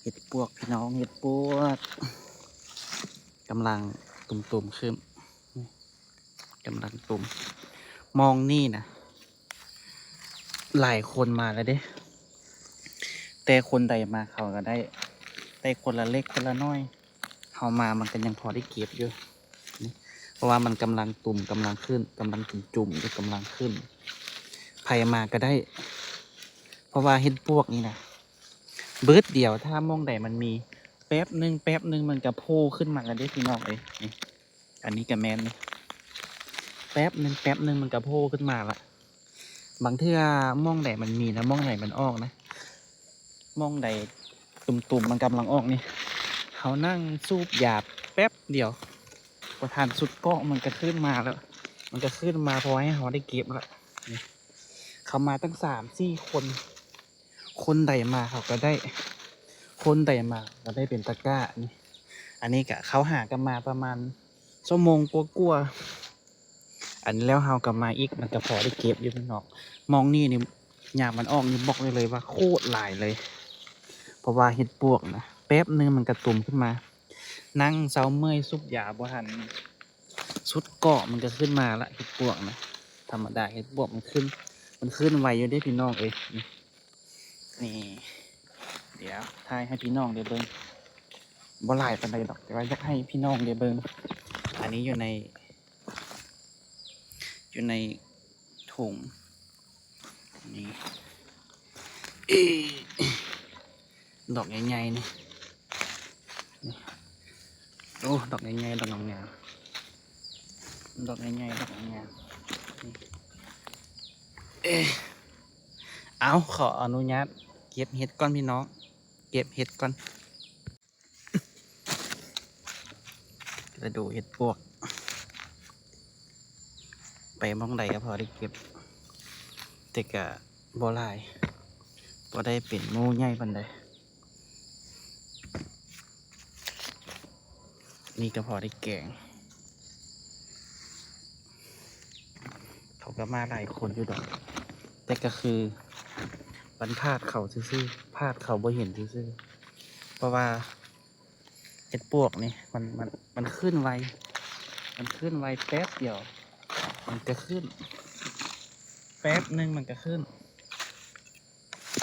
ເຫັດປວກພີ່ນ້ອງ ເຫັດປວກ ກຳລັງຕຸ່ມໆຂຶ້ນ ກຳລັງຕຸ່ມ. ໝ່ອງນີ້ນະ ຫຼາຍຄົນມາແລ້ວເດ້ ແຕ່ຄົນໃດມາເຂົາກໍໄດ້ ໄດ້ຄົນລະເລັກຄົນລະນ້ອຍ. ເຮົາມາມັນກໍຍັງພໍໄດ້ເກັບຢູ່ ເພາະວ່າມັນກຳລັງຕຸ່ມ ກຳລັງຂຶ້ນ ກຳລັງຈຸ່ມໆຢູ່ ກຳລັງຂຶ້ນ. ໃຜມາກໍໄດ້ ເພາະວ່າເຫັດປວກນີ້ນະ ບຶດດຽວ ຖ້າໝ່ອງໃດມັນມີ ແປັບໜຶ່ງ ແປັບໜຶ່ງມັນກໍໂຜ່ຂຶ້ນມາແລ້ວເດ້ພີ່ນ້ອງເອີຍ. ນີ້ ອັນນີ້ກໍແມ່ນນີ້ ແປັບໜຶ່ງ ແປັບໜຶ່ງມັນກໍໂຜ່ຂຶ້ນມາລະ. ບາງເທື່ອໝ່ອງໃດມັນມີນະ ໝ່ອງໃດມັນອອກນະ ໝ່ອງໃດຕຸ່ມໆມັນກຳລັງອອກນີ້ ເຮົານັ່ງສູບຢາແປັບດຽວ ບໍ່ທັນສຸດເກາະມັນກໍຂຶ້ນມາແລ້ວ ມັນກໍຂຶ້ນມາພໍໃຫ້ເຮົາໄດ້ເກັບລະ. ນີ້ ເຂົາມາຕັ້ງສາມສີ່ຄົນ ຄົນໃດມາເຂົາກໍໄດ້ ຄົນໃດມາກໍໄດ້ເປັນຕະກ້າ. ນີ້ ອັນນີ້ກະເຂົາຫາກັນມາປະມານຊົ່ວໂມງກວ່າໆ ອັນແລ້ວເຮົາກໍມາອີກ ມັນກໍພໍໄດ້ເກັບຢູ່ພີ່ນ້ອງ. ໝ່ອງນີ້ນີ້ ຍາມມັນອອກນີ້ບອກໄດ້ເລີຍວ່າໂຄດຫຼາຍເລີຍ ເພາະວ່າເຫັດປວກນະ ແປັບໜຶ່ງມັນກໍຕຸ່ມຂຶ້ນມາ. ນັ່ງເຊົາເມື່ອຍສູບຢາບໍ່ທັນສຸດເກາະມັນກໍຂຶ້ນມາລະ ເຫັດປວກນະ. ທຳມະດາເຫັດປວກມັນຂຶ້ນ ມັນຂຶ້ນໄວຢູ່ເດ້ພີ່ນ້ອງເອີຍ. ນີ້ ດຽວຖ່າຍໃຫ້ພີ່ນ້ອງໄດ້ເບິ່ງ ບໍ່ຫຼາຍປານໃດດອກ ແຕ່ວ່າຢາກໃຫ້ພີ່ນ້ອງໄດ້ເບິ່ງ. ອັນນີ້ຢູ່ໃນ ຢູ່ໃນຖົງ ນີ້ ເອີ ດອກໃຫຍ່ໆນີ້ ນີ້ ໂອ້ ດອກໃຫຍ່ໆ ດອກງາມໆ ດອກໃຫຍ່ໆ ດອກງາມໆ ນີ້ ເອີ ເອົາ ຂໍອະນຸຍາດເກັບເຫັດກ່ອນພີ່ນ້ອງ ເກັບເຫັດກ່ອນ. ລະດູເຫັດປວກ ໄປໝ່ອງໃດກໍພໍໄດ້ເກັບ ແຕ່ກະບໍ່ຫຼາຍ ບໍ່ໄດ້ເປັນໝູ່ໃຫຍ່ປານໃດ. ນີ້ກໍພໍໄດ້ແກງ ເຂົາກໍມາຫຼາຍຄົນຢູ່ດອກ ແຕ່ກໍຄືມັນພາດເຂົາຊື່ໆ ພາດເຂົາບໍ່ເຫັນຊື່ໆ ເພາະວ່າ ເຫັດປວກນີ້ ມັນ ມັນ ມັນຂຶ້ນໄວ ມັນຂຶ້ນໄວ ແປັບດຽວມັນກະຂຶ້ນ ແປັບໜຶ່ງມັນກະຂຶ້ນ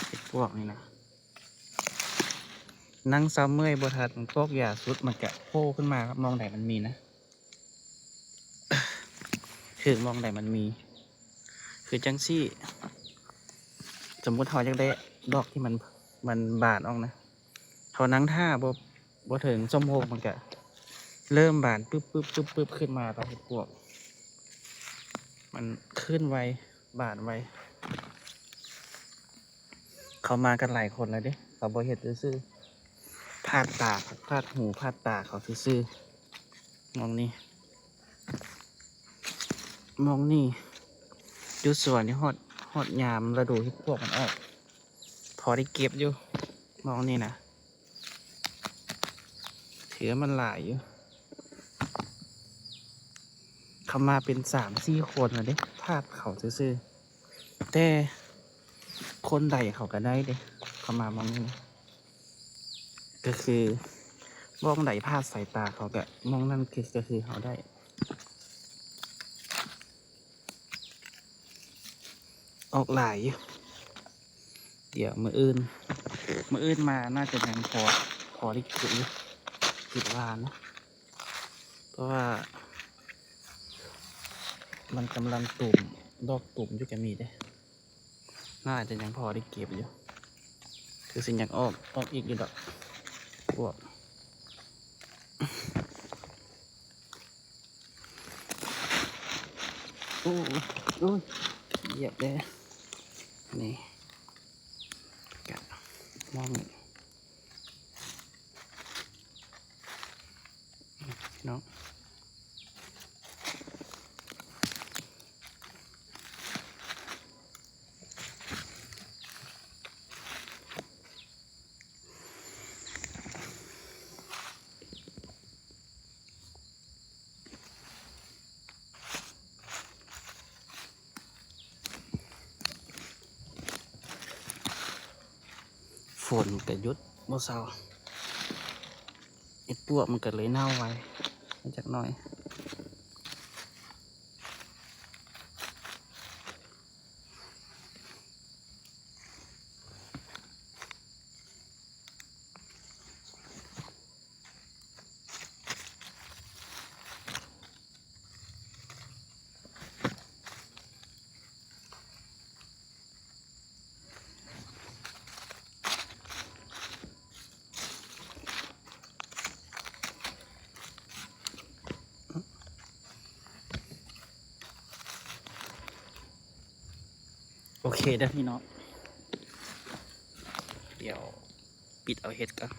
ເຫັດປວກນີ້ນະ. ນັ່ງເຊົາເມື່ອຍບໍ່ທັນ ມັນກອກຢາສຸດ ມັນກະໂຜ່ຂຶ້ນມາ ໝ່ອງໃດມັນມີນະ ຄືໝ່ອງໃດມັນມີ ຄືຈັ່ງຊີ້ ສົມມຸດເຮົາຢາກໄດ້ດອກທີ່ມັນ ມັນບານອອກນະ ເຮົານັ່ງຖ້າບໍ່ ບໍ່ເຖິງຊົ່ວໂມງ ມັນກະເລີ່ມບານປຶບໆໆຂຶ້ນມາແລ້ວ ເຫັດປວກ ມັນຂຶ້ນໄວ ບານໄວ. ເຂົາມາກັນຫຼາຍຄົນແລ້ວເດ້ ເຂົາບໍ່ເຮັດຊື່ໆ ພາດຕາ ພາດຫູ ພາດຕາເຂົາຊື່ໆ. ໝ່ອງນີ້ ໝ່ອງນີ້ ຢູ່ສວນນີ້ ຮອດ ຮອດຍາມລະດູເຫັດປວກມັນອອກ ພໍໄດ້ເກັບຢູ່ ໝ່ອງນີ້ນະ ຖືວ່າມັນຫຼາຍຢູ່. ເຂົາມາເປັນສາມສີ່ຄົນແລ້ວເດ້ ພາດເຂົາຊື່ໆ ແຕ່ຄົນໃດເຂົາກໍໄດ້ເດ້ ເຂົາມາໝ່ອງນີ້ນະ ກໍຄືໝ່ອງໃດພາດສາຍຕາເຂົາກໍໝ່ອງນັ້ນ ຄື ກໍຄືເຮົາໄດ້ ອອກຫຼາຍຢູ່. ດຽວມື້ອື່ນ ມື້ອື່ນມາໜ້າຈະຍັງພໍ ພໍໄດ້ກິນຢູ່ ຄິດວ່ານະ ເພາະວ່າມັນກຳລັງຕຸ່ມ ດອກຕຸ່ມຢູ່ກໍມີເດ້ ໜ້າຈະຍັງພໍໄດ້ເກັບຢູ່ ຄືຊິຍັງອອກ ອອກອີກຢູ່ດອກ ພວກ ໂອ້ຍ ໂອ້ຍ ຢຽບເດ້ ນີ້ ກະມອງ ພີ່ນ້ອງ. ຝົນກະຢຸດບໍ່ເຊົາ. ປວກມັນກໍເລີຍເນົ່າໄວຈັກໜ້ອຍ. ໂອເຄເດີ້ພີ່ນ້ອງ ດຽວປິດເອົາເຫັດກ່ອນ.